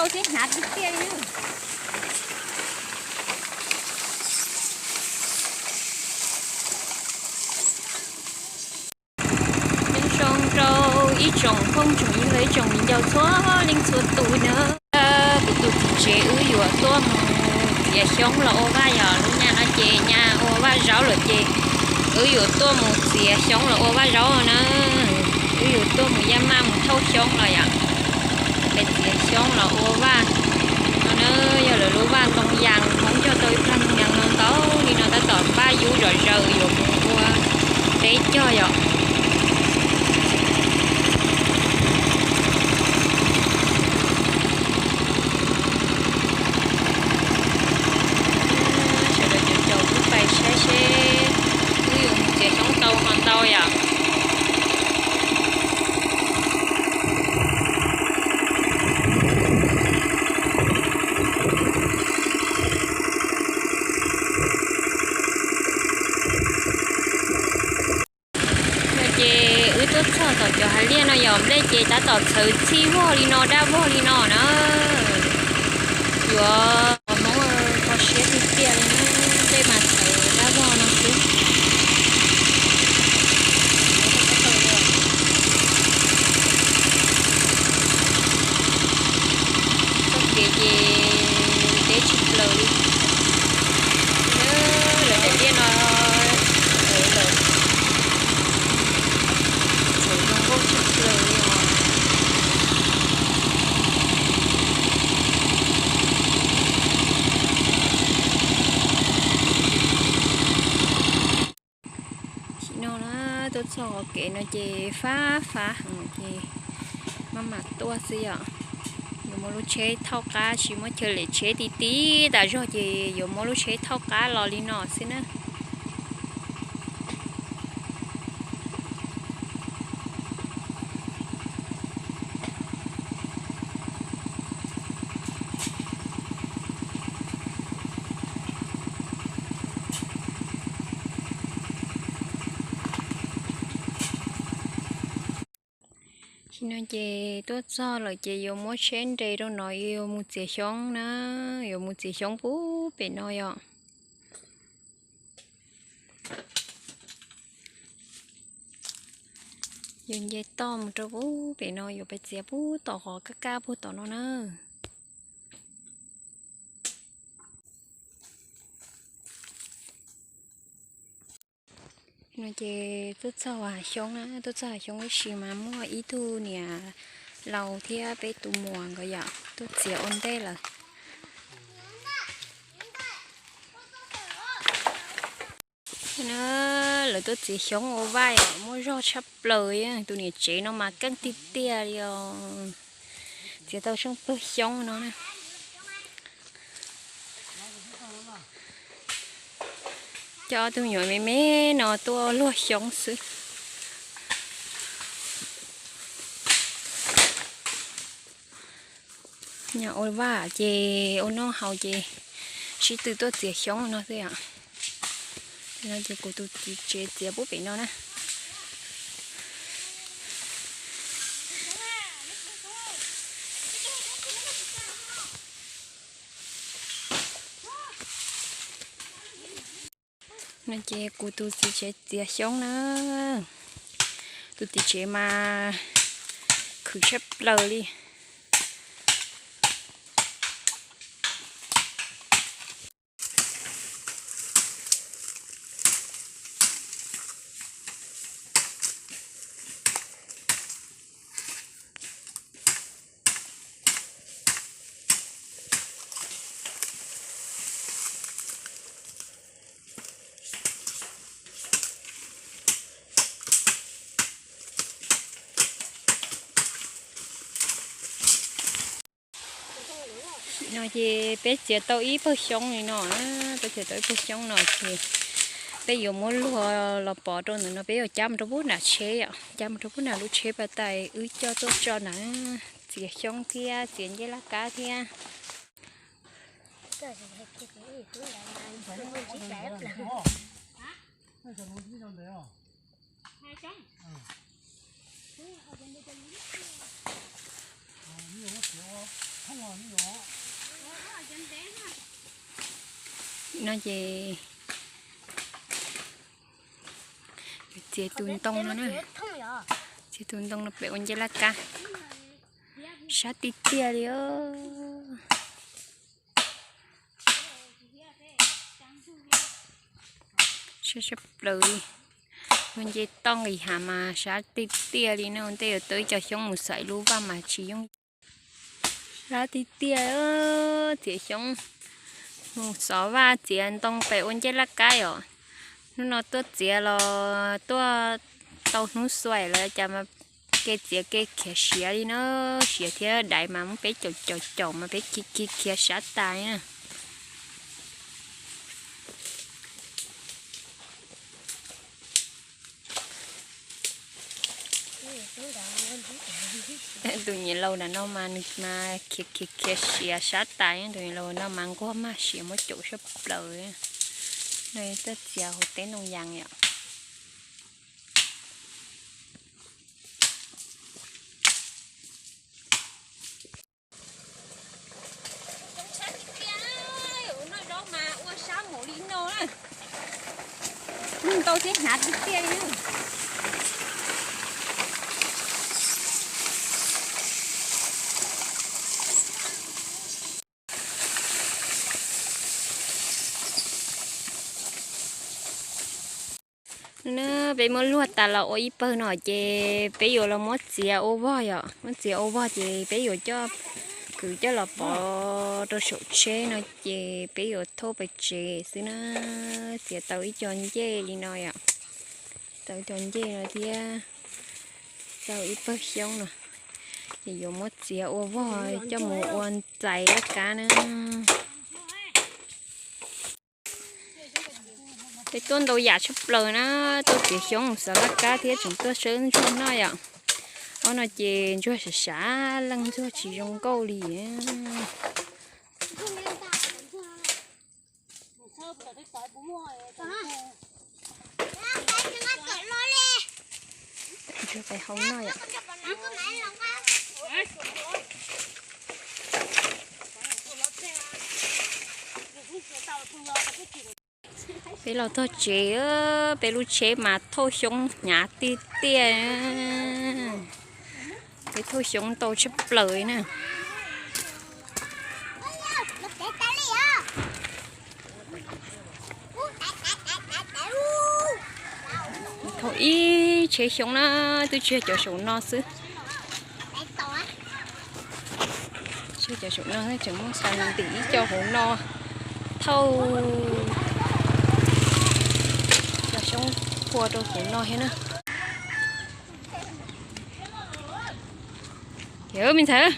Tau thiab hnav tiag tiag li. Nyob zoo rau ib tsoom phooj tsoom ywg los ib tsoom viv ncaus txhua leej txhua tus na. Kuv tus txiv tsev wb yuav tuaj mus txiav xyoob los ua vaj yom. Lub nyaj no ces nyaj ua vaj zaub lawm ces wb yuav tuaj mus txiav xyoob los ua vaj zaub na. Wb yuav tuaj mus yaj maj mus thauj xyoob los yom. Peb txiav xyoob los ua vaj no na, yog lawv lub vaj ntoo yas, Hmoob cog tau ib plag ntoo yas no ntau li no tab tom npaj yub zom zaws yuav mus ua teb cog yom. Sawv daws caum caum wb pais saib seb wb yuav mus txiav xyoob tau ho ntau yom. No ces wb tuaj txog tom cov hav liaj no yom, nplej ces tab tom txhawv txhij vog li no daj vog li no na. Yuav Hmoob kho siab tiag tiag li na, nplej mas txhawv daj vog no xwb. Txoj kev ces deb tshaj plaws li. Lawv daim liaj no lawv txhawv zoo nkauj tshaj plaws li os. Tam sim no na, tuaj txog qhov kev no ces fab fab heev ces maj mam tuaj xwb yom. Yuav muab lub tsheb thauj qab, tsis muaj chaw lem tsheb ti ti tas zog ces yuav muab lub tsheb thauj qab los li no xwb na. Tam sim no ces tuaj txog lawm ces yuav muab tsheb nres rau no yuav mus txiav xyoob na, yuav mus txiav xyoob pub pem no yom. Yuav nce toj mus rau pub pem no, yuav pais txiav pub tom qhov kaj kaj puag tom no na. No ces tuaj txog hav xyoob na, tuaj txog hav xyoob ib si mas muaj ib tug niam laus thiab peb tus muam nkawd yom, tuaj txiav ua ntej lawm. Na, lawv tuaj txiav xyoob ua vaj yom, muaj zog tshaj plaws, tus niam tsev no mas keej tiag tiag li os. Txiav tau tsheej pawg xyoob no na. Coj ob tug me nyuam me me no tuaj luag xyoob xwb. Nyuam ua vaj ces ua noj haus ces sib tw tuaj txiav xyoob no xwb yom. No ces kuv tus txiv tsev txiav pub pem no na. No ces kuv tus txiv tsev txiav xyoob na. Tus txiv tsev mas khwv tshaj plaws li. No ces peb txiav tau ib pawg xyoob li no, peb txiav tau ib pawg xyoob no ces peb yuav muab luag los pov rau ntawm no, peb yuav cab mus rau pub nram tsheb yom, cab mus rau pub nram lub tsheb pas tais wb coj tuaj tso na, txiav xyoob thiab txiav ncej laj kab thiab. No ces txiav tus ntoo no na, txiav tus ntoo no pem ua ncej laj kab, sab tiag tiag li os. Sab sab plaws li, ua nce toj nqis hav mas sab tiag tiag li no. Ua ntej yuav tau ib co xyoob mus xaiv lub vaj mas tsis yooj. Sab tiag tiag, txiav xyoob mus xov vaj txiav ntoo pem ua ncej laj kab os. Hnub no tuaj txiav los tuaj tau hnub xuais lawm cas mas kev txiav kev khiav siav li na, siav thiab daiv mas muab peb caum caum caum mas peb khiav khiav khiav sab tas na. Tus niam laus nram no mas nws mas khiav khiav khiav siav sab tas, tus niam laus no mas nquag maj siav muab caum sab plaws. No tuaj txiav hauv teb ntoo yas yom. Noj zaub mas ua sab mus li no na, ntau thiab hnyav tiag tiag li. Na peb muab luag tas los ua ib pawg no ces peb yuav los muab txiav ua vog yom, muab txiav ua vog ces peb yuav coj, kwv coj los pov rau saum tsheb no ces peb yuav thauj pes tsev xwb na. Txiav tau ib co ncej li no yom, tau ib co ncej no thiab tau ib pawg xyoob no, ces yuav muab txiav ua vog coj mus ua ntxais laj kab na. Peb tuaj ntau yam tshaj plaws na, tuaj txiav xyoob mus xav laj kab thiab tseem tuaj sawb ntsuag noj yom. Ob no ces ntsuag sav sav leej ntsuag tsis zoo nkauj li. Ntsuag pais hau noj yom. Peb los txog tsev, peb lub tsheb mas thauj xyoob hnyav tiag tiag. Peb thauj xyoob ntau tshaj plaws na. Thauj ib tsheb xyoob na, twb tsis yog cov saum no xwb. Tsis yog cov saum no, tseem muaj xa ntim ib co hauv no, thauj cov xyoob phua rau hauv no thiab na. Yog me ntxhais,